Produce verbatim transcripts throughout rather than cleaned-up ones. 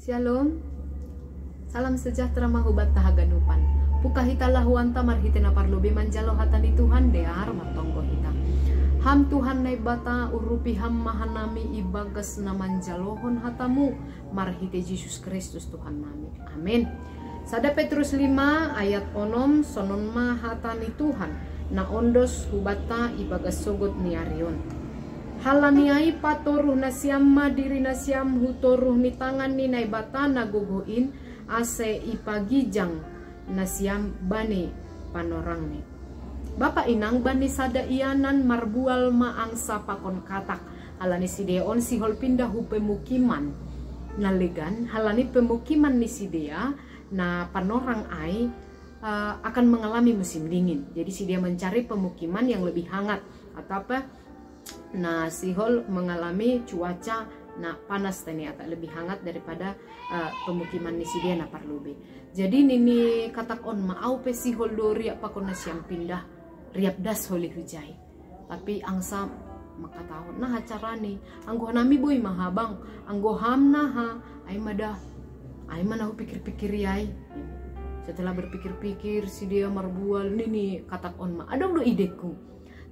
Shalom. Salam sejahtera mahubat tahaganupan. Pukahita lahuanta marhite na parlobe manjalo hata ni Tuhan, dear martonggo hita. Ham Tuhan Naibata, urupi ham mahanami ibagas na manjalohon hatamu marhite Jesus Kristus Tuhan nami. Amin. Sada Petrus lima ayat onom, sonon ma hata ni Tuhan na ondos hubata ibagas sogot ni arion. Halani ai patoruh nasiam ma diri nasiam hu toruh ni tangan ni Naibata na gogoh in, ase ipagijang nasiam bani panorangni. Bapa inang, bani sada ianan marbual ma angsa pakon katak, halani sidea on sihol pindah hu pemukiman na legan, halani pemukiman ni sidea na panorang ai uh, akan mengalami musim dingin. Jadi sidea mencari pemukiman yang lebih hangat atau apa, na sihol mengalami cuaca na panas tene atau lebih hangat daripada uh, pemukiman ni sidea na parlobe. Jadi nini katak on ma, au pe sihol do riap pakon nasiam pindah, riap das holi hujai. Tapi angsa mangkatahon, naha carani, anggo hanami boi ma ha bang, anggo ham naha, ai ma da, ai ma na hupikir-pikir ai. Setelah berpikir-pikir sidea marbual, nini katak on ma, adong do idekku.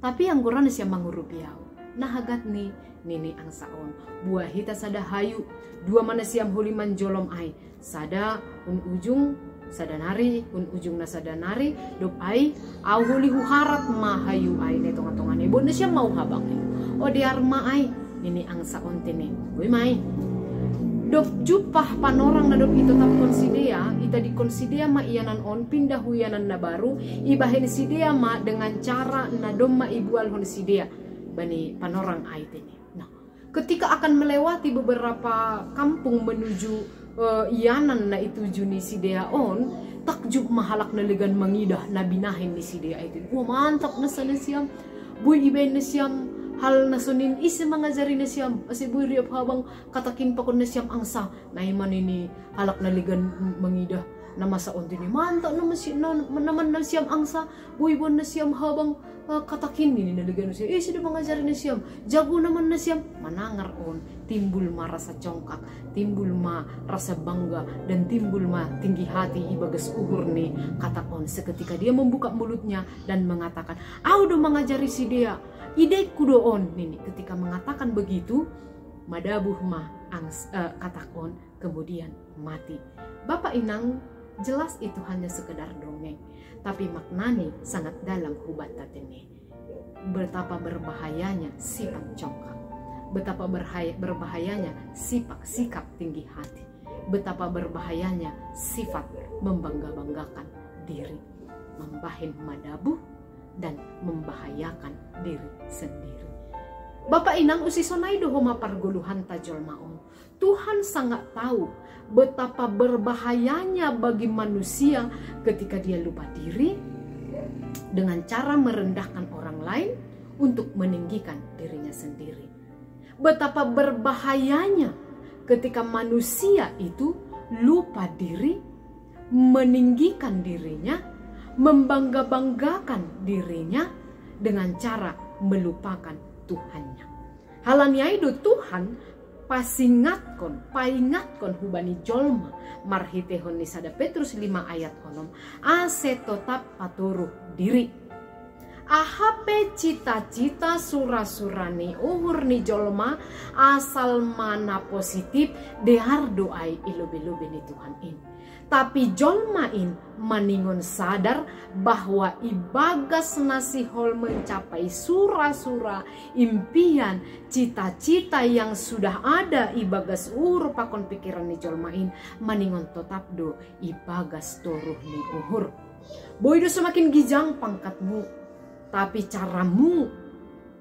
Tapi anggo ra nasiam mangurupi au, naha gatni, nini angsa on. Buah hita sada hayu, dua ma nasiam holi manjolom ai. Sada hun ujung sada nari, hun ujung na sada nari, dob ai au holi huharat ma hayu ai na i tonga-tonga ni. Boan nasiam ma au ha bang. O dear ma ai, nini angsa on tene. Boi ma ai. Dob jumpah panorang na dob itotapkon sidea, itadingkon sidea ma ianan on pindah hu ianan na baru, ibahen sidea ma dengan cara na domma ibualhon sidea bani panorang ai tene. Nah, ketika akan melewati beberapa kampung menuju uh, ianan na ituju ni sidea on, takjub ma halak na legan mangidah na binahen ni sidea itu. Wah, mantap nasa nasiam. Boi ibahen nasiam hal na sonin, ise mangajari nasiam, ase boi riap ha bang katakin pakon nasiam angsa. Na i ma nini halak na legan mangidah na masa on tene, mantap na masi na, na man nasiam angsa, boi boan nasiam ha bang uh, katakin nini na legan nasiam, ise do mangajari nasiam, jago na man nasiam. Manangar on, timbul ma rasa congkak, timbul ma rasa bangga, dan timbul ma tinggi hati ibagas uhur ni katak on. Seketika dia membuka mulutnya dan mengatakan, au do mangajari sidea, idekku do on, nini. Ketika mengatakan begitu, madabuh ma angsa, uh, katak on, kemudian mati. Bapa inang, jelas itu hanya sekedar dongeng, tapi maknani sangat dalam hubata tene. Betapa berbahayanya sifat congkak, betapa berhaya, berbahayanya sifat sikap tinggi hati, betapa berbahayanya sifat membangga-banggakan diri, membahen madabuh dan membahayakan diri sendiri. Bapa inang, usisonai do homa pargoluhanta jolma on. Tuhan sangat tahu betapa berbahayanya bagi manusia ketika dia lupa diri dengan cara merendahkan orang lain untuk meninggikan dirinya sendiri. Betapa berbahayanya ketika manusia itu lupa diri, meninggikan dirinya, membangga-banggakan dirinya dengan cara melupakan Tuhannya. Halani ai do Tuhan pasingatkon, paingatkon hubani jolma marhitehon ni sada Petrus lima ayat onom, ase totap patoruh diri. Aha pe cita-cita, sura-sura ni uhur ni jolma, asal ma na positif, dear do ai i lobei-lobei ni Tuhan in. Tapi jolma in maningon sadar bahwa ibagas na sihol mencapai sura-sura, impian, cita-cita yang sudah ada ibagas uhur pakon pikiran ni jolma in, maningon totap do ibagas toruh ni uhur. Boi do semakin gijang pangkatmu, tapi caramu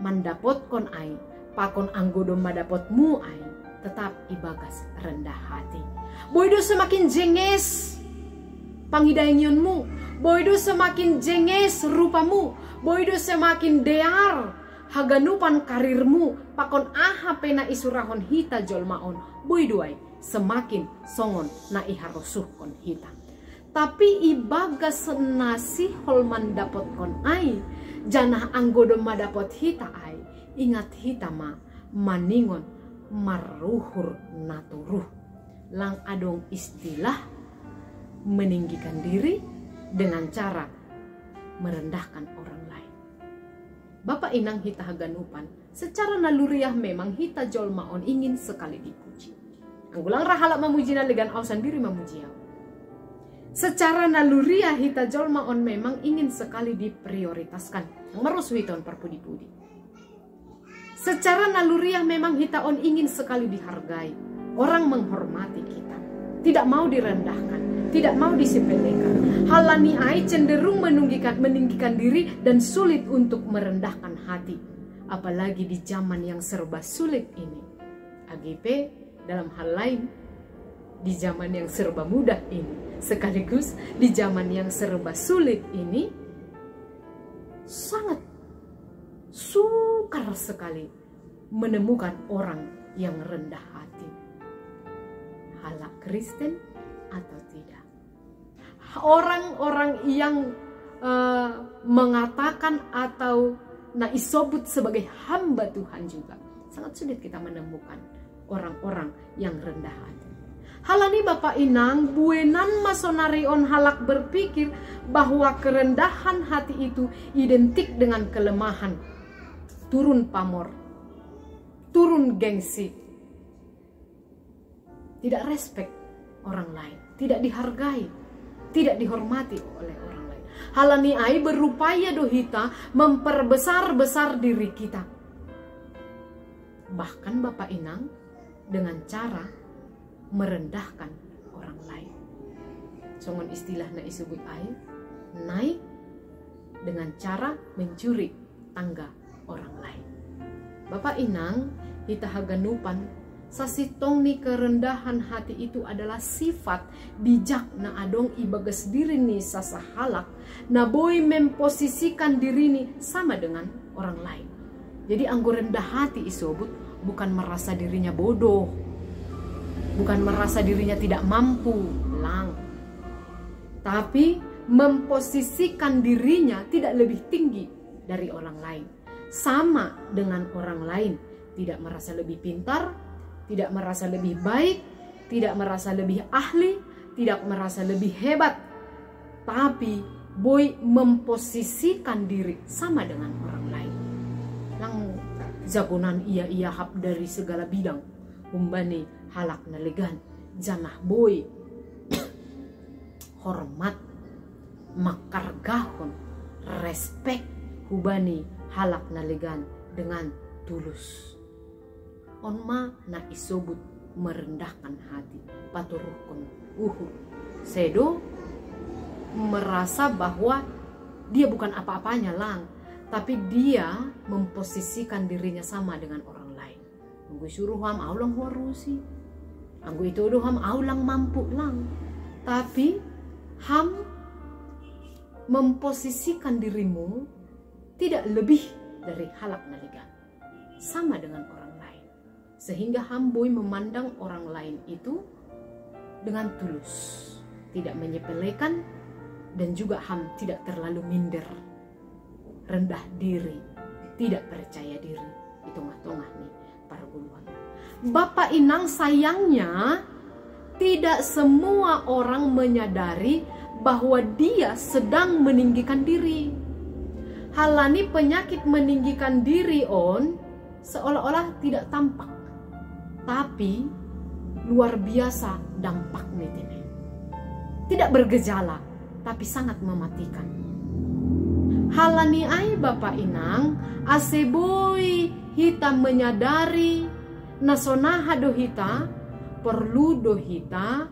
mandapotkon ai pakon anggo domma dapotmu ai, tetap ibagas rendah hati. Boi do semakin jenges pangidaengionmu, boi do semakin jenges rupamu, boi do semakin dear haganupan karirmu pakon aha pe na isurahon hita jolma on, boi do ai semakin songon na iharosuhkon hita. Tapi ibagas na sihol mandapotkon ai, janah anggo domma dapot hita ai, ingat hita ma maningon maruhur na toruh. Lang adong istilah meninggikan diri dengan cara merendahkan orang lain. Bapa inang hita haganupan, secara naluriah memang hita jolma on ingin sekali dipuji. Anggo lang ra halak mamuji na legan, au sandiri mamuji au. Secara naluriah hita jolma on memang ingin sekali diprioritaskan. Yang merus hita on parpudi-pudi. Secara naluriah memang hita on ingin sekali dihargai. Orang menghormati kita. Tidak mau direndahkan, tidak mau disepelekan. Halani ai cenderung menunggikan, meninggikan diri dan sulit untuk merendahkan hati. Apalagi di zaman yang serba sulit ini. Agipe dalam hal lain, di zaman yang serba mudah ini, sekaligus di zaman yang serba sulit ini, sangat sukar sekali menemukan orang yang rendah hati. Halak Kristen atau tidak. Orang-orang yang eh, mengatakan atau na isobut sebagai hamba Tuhan juga. Sangat sulit kita menemukan orang-orang yang rendah hati. Halani bapa inang, buenan ma sonari on halak berpikir bahwa kerendahan hati itu identik dengan kelemahan, turun pamor, turun gengsi, tidak respect orang lain, tidak dihargai, tidak dihormati oleh orang lain. Halani ai berupaya do hita memperbesar-besar diri kita. Bahkan bapa inang, dengan cara merendahkan orang lain. Songon istilah na isebut ai, naik dengan cara mencuri tangga orang lain. Bapa inang, hita haganupan, sasintong ni kerendahan hati itu adalah sifat bijak na adong ibagas diri ni sasahalak na boi memposisikan dirini sama dengan orang lain. Jadi anggo rendah hati isobut bukan merasa dirinya bodoh, bukan merasa dirinya tidak mampu, lang. Tapi memposisikan dirinya tidak lebih tinggi dari orang lain, sama dengan orang lain, tidak merasa lebih pintar, tidak merasa lebih baik, tidak merasa lebih ahli, tidak merasa lebih hebat, tapi boi memposisikan diri sama dengan orang lain. Lang jagonan ia, ia hap dari segala bidang, humbani halak na legan, janah boi hormat, mangkargahon, respect hubani halak na legan dengan tulus. On ma na isobut merendahkan hati, paturuhkon uhur. Sedo merasa bahwa dia bukan apa-apanya, lang, tapi dia memposisikan dirinya sama dengan orang lain. Anggo isuruh ham, au lang huarusi. Anggo itodo ham, au lang mampu, lang. Tapi ham memposisikan dirimu tidak lebih dari halak na legan, sama dengan orang lain, sehingga ham boi memandang orang lain itu dengan tulus, tidak menyepelekan, dan juga ham tidak terlalu minder, rendah diri, tidak percaya diri di tengah-tengah ni parguluan. Bapa inang, sayangnya tidak semua orang menyadari bahwa dia sedang meninggikan diri. Halani penyakit meninggikan diri on seolah-olah tidak tampak, tapi luar biasa dampak ni tene. Tidak bergejala, tapi sangat mematikan. Halani ai bapa inang, ase boi hita menyadari na sonaha do hita, perlu do hita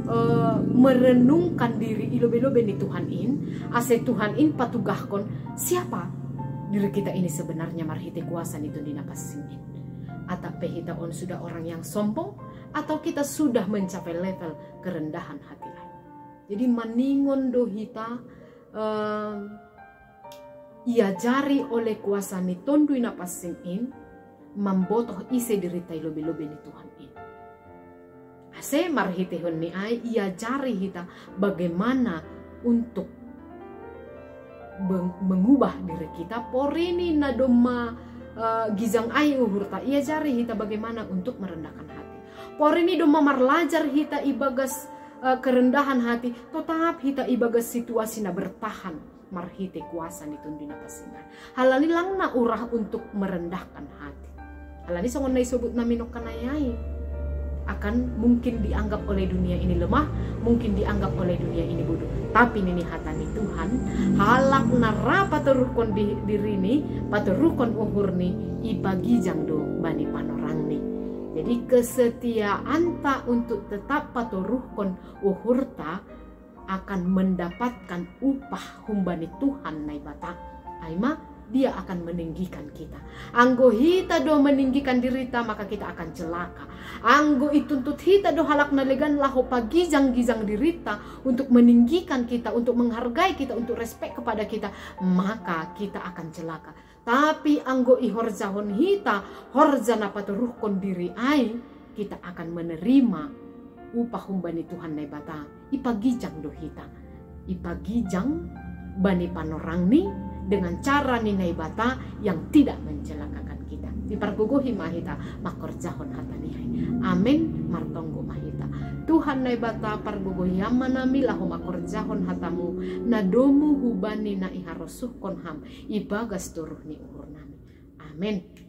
eh, merenungkan diri i lobe-lobe ni Tuhan in, ase Tuhan in patugahkon siapa diri kita ini sebenarnya marhite kuasa ni Tondi Napansing in. Atap pe hita on sudah orang yang sombong, atau kita sudah mencapai level kerendahan hati lain. Jadi maningon do hita eh, iajari oleh kuasa ni Tondi Napansing in, mambotoh ise diri ta i lobe-lobe ni Tuhan in. Ase marhitehon ni ai iajari hita bagaimana untuk mengubah diri kita, porini na domma uh, gijang ai uhurta, iajari hita bagaimana untuk merendahkan hati. Porini do mamarlajar hita ibagas uh, kerendahan hati, totap hita ibagas situasi na bertahan marhite kuasa ni Tuhan di na pasingan. Halani lang na urah untuk merendahkan hati. Halani songon na isobut na minok kanayai akan mungkin dianggap oleh dunia ini lemah, mungkin dianggap oleh dunia ini bodoh. Tapi nini hata ni Tuhan, halak na ra patoruhkon di dirini, patoruhkon uhurni, ipagijang do bani panorangni. Jadi kesetiaanta untuk tetap patoruhkon uhurta akan mendapatkan upah humbani Tuhan Naibata. Aima dia akan meninggikan kita. Anggo hita do meninggikan dirita, maka kita akan celaka. Anggo ituntut hita do halak na legan laho pagijang-gijang dirita untuk meninggikan kita, untuk menghargai kita, untuk respect kepada kita, maka kita akan celaka. Tapi anggo ihorjahon hita horja na patoruhkon diri ai, kita akan menerima upah humbani Tuhan Naibata. Ipagijang do hita, ipagijang bani panorangni dengan cara ni Naibata yang tidak mencelakakan kita. Ipargogohi ma hita mangkorjahon hata ni ai. Amen. Martonggo ma hita. Tuhan Naibata, pargogohi Amanami laho mangkorjahon hatamu na domu hubani na iharosuhkon Ham ibagas toruh ni uhurnami. Amen.